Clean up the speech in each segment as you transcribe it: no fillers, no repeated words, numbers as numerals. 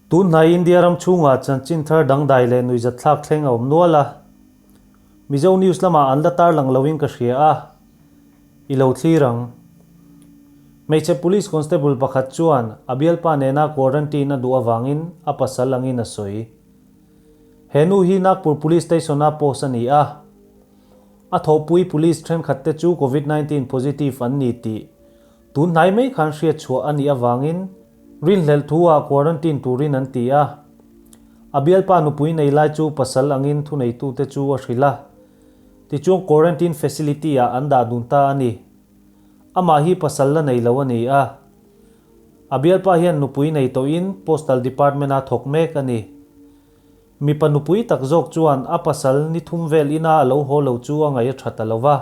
Tunhnai India ram chhungah chanchin thar dangdai leh nuihzatthlak thleng a awm nual a. Mizo news lamah an la tarlang loin ka hria a, i lo thlir ang. Hmeichhe police constable pakhat chuan a bialpa nena quarantine a duh avangin a pasal angin a sawi. He nu hi Nagpur Police Station-a post a ni a. A thawhpui police thenkhatte chu Covid 19 positive an ni tih tun hnai mai khan hriat chhuah a nih avangin rinhlelh thu-ah quarantine turin an ti a. A bialpa nupui nei lai chu pasal angin thuneitute chu a hrilh a. Tichuan quarantine facility-ah an dah dun ta a ni. Amah hi pasal la nei lo a ni a. A bialpa hian nupui nei tawhin Postal Department-a thawk mek a ni. Mipa nupui tak zawk chuan a pasal ni thum vel ina a lo haw lo chu a ngaih a tha ta lo va.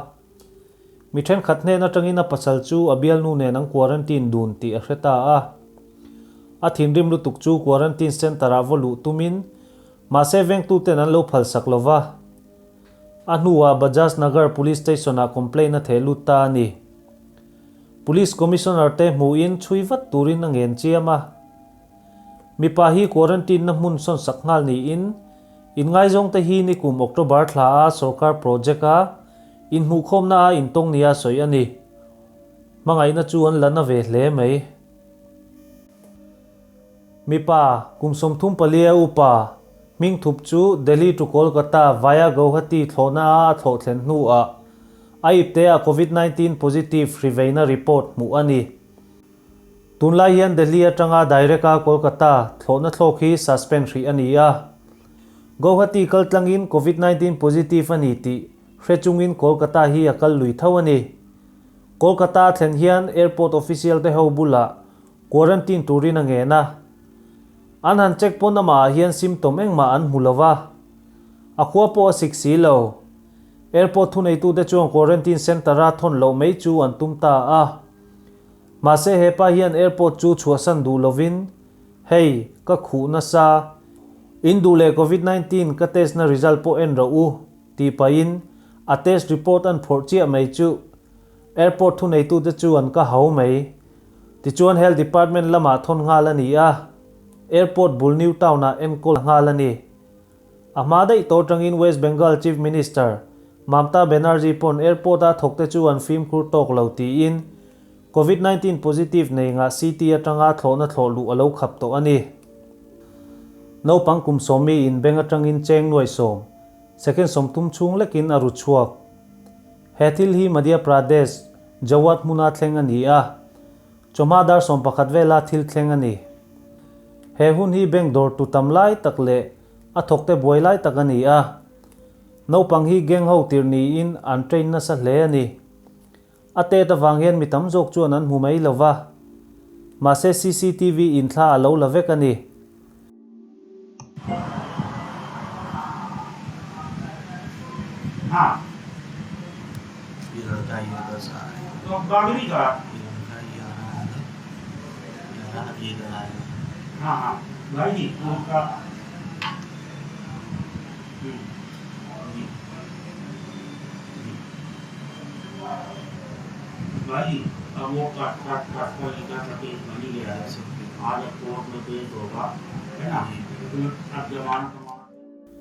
Mi thenkhat hnen atangin a pasal chu a bialnu nen an quarantine dun tih a hre ta a. A thinrim lutuk chu quarantine centre-ah vaw luh tumin mahse vengtuten an lo phalsak lo va. A hnuah Bajaj Nagar Police Station-ah complaint a theh lut ta a ni. Police Commissioner te hmuhin chhui vat turin a ngen chiam a. Mipa hi quarantine na hmun sawn sak nghal niin, inngaizawng te hi nikum October thla a sorkar project a inhmuhkhawmna a intawng nia sawi a ni. Hmangaihna chu an la na ve hle mai. Mipa, kum 34 a upa, hming thup chu Delhi to Kolkata via Gauhati thlawhna a a thlawh thlen hnuah a ipte ah Covid 19 positive hriveina report hmuh a ni. Tunlai hian Delhi atanga direct a Kolkata thlawhna thlawk hi suspend hrih a ni a. Gauhati kal tlangin Covid 19 positive a ni tih hre chungin Kolkata hi a kal lui tho a ni. Kolkata a thlen hian airport official te ho bulah quarantine turin a ngen a. An han check pawn amah ah hian symptom engmah an hmu lo va. A khua pawh a sik si lo. Airport thuneitute chuan quarantine centre a thawn loh mai chu an tum ta a. Mahse hepa hian airport chu chhuahsan duh lovin, Hei, ka khuh nasa. In duh leh Covid 19 ka test na result pawh en rawh u, tih pahin a test report an phawrh chiah mai chu airport thuneitute chu an ka hau mai. Tichuan Health Department lamah thawn nghal a ni a, airport bul New Town-ah enkawl nghal a ni. A hma daih tawh atangin West Bengal Chief Minister Mamta Banerjee pawn airport-a thawkte chu an fimkhur tawk lo tiin Covid 19 positive nei ngah city atanga thlawhna thlawh luh a lo khap tawh a ni. Naupang kum sawmi in bank atangin cheng nuai sawm, second 30 chhung lekin a ru chhuak. He thil hi Madhya Pradesh, Jawad hmuna thleng a ni a. Chawhma dar 11 vela thil thleng a ni. He hun hi bank dawr tu tam lai tak leh a thawkte buai lai tak a ni a. Naupang hi gang ho tirh niin an train nasa hle a ni. A tet avang hian mi tam zawk chuan an hmu mai lo va. Mahse CCTV in thla a lo la vek a ni.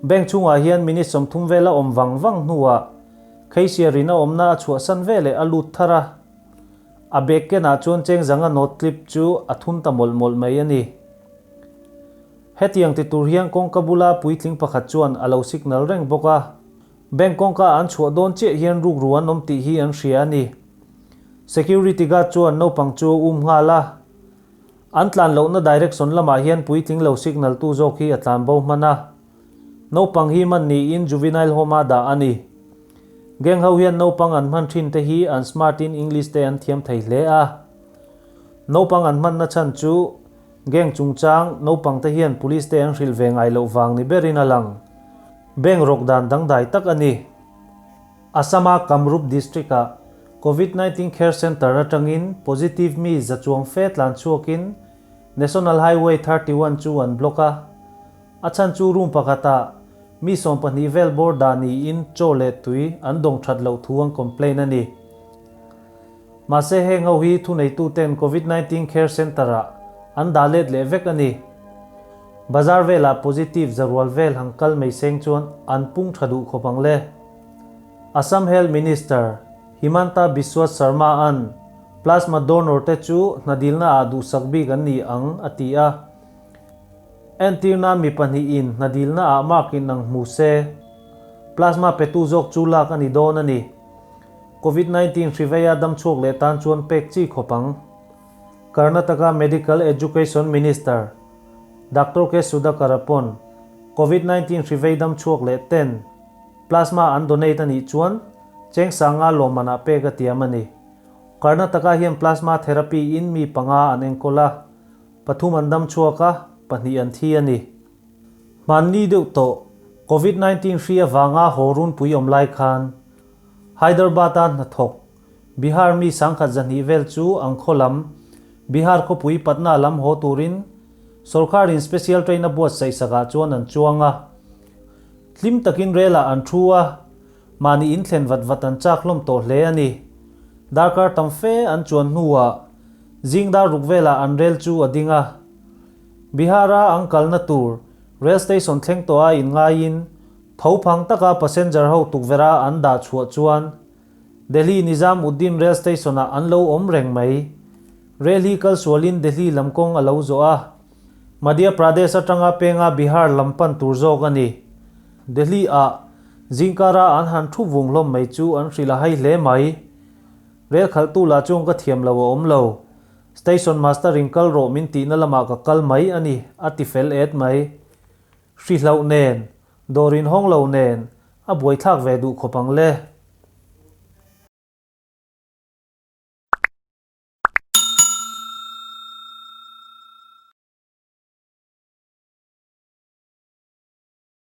Bank chhungah hian minute 30 vel a awm vang vang hnuah Kheisiar in a awmna a chhuahsan veleh a lut thar a. A bag kenah chuan cheng zanga note clip chu a thun ta mawlh mawlh mai a ni. Hetiang ti tur hian kawngka bula puitling pakhat chuan a lo signal reng bawk a. Bank kawngka an chhuah dawn chiah hian rukru an awm tih hi an hria a ni. Security guard chuan naupang chu a um nghal a. An tlan lohna direction lamah hian puitling lo signal tu zawk hi a tlan bo hman a. Naupang hi man niin juvenile home a dah a ni. Gang ho hian naupang an hman thin te hi an smart in English te an thiam thei hle a. Naupang an hmanna chhan chu Gang chungchang naupang te hian police te an hrilh ve ngai loh vang ni berin a lang. Bank rawk dan dangdai tak a ni. Assam-a Kamrup District-ah Covid 19 Care Centre atangin positive mi za chuang fe tlan chhuakin National Highway 31 chu an block a. A chhan chu room pakhatah mi 12 vel bawr dah niin chaw leh tui an dawng that loh thu an complain a ni. Mahse heng ho hi thuneituten Covid 19 Care Centre-ah an dah let leh vek a ni. Bazar velah positive zarual vel han kal mai seng chuan an pung tha duh khawp ang le. Assam Health Minister Himanta Biswa Sarma an plasma donor te chu hnadilna ah duhsak bik an ni ang a ti a. Entirna mi pahnihin hnadilna ah mark in ang hmu se, plasma petu zawk chu lak a ni dawn a ni. Covid 19 hri veia damchhuak leh tan chuan pek chi khawp ang. Karnataka Medical Education Minister Doctor K Sudhakar a pawn Covid 19 hri vei damchhuak leh ten plasma an donate a nih chuan cheng sanga lawmman ah pek a tiam a ni. Karnataka hian plasma therapy in mi panga an enkawl a, pathum an damchhuak a, pahnih an thi a ni. Hmanni deuh tawh Covid 19 hri avanga haw runpui awm lai khan Hyderabad-a hnathawk Bihar mi sangkhat zahnih vel chu ang khaw lam, Bihar khawpui Patna lam haw turin sorkarin special train a buatsaih sakah chuan an chuang a. Tlim takin rel-ah an thu a, mahni inthlen vat vat an chak hlawm tawh hle a ni. Darkar tam fe an chuan hnuah zing dar ruk velah an rel chu a ding a. Bihar-a an kalna tur rail station thleng tawha inngaiin tho phang taka passenger ho tukverha an dah chhuah chuan Delhi Nizamuddin Rail Station-ah an lo awm reng mai. Rail hi kal sualin Delhi lam kawng a lo zawh a. Madhya Pradesh atanga penga Bihar lam pan tur zawk a ni. Delhi-ah zingkara an han thu vung hlawm mai chu an hrilh a hai hle mai. Rail khalhtu lah chuan ka thiam lo a awm lo. Station master in kal rawh min tihna lamah ka kal mai a ni, a ti fel et mai. Hri hlauh nen, dawr inhawng lo nen, a buaithlak ve duh khawp ang le.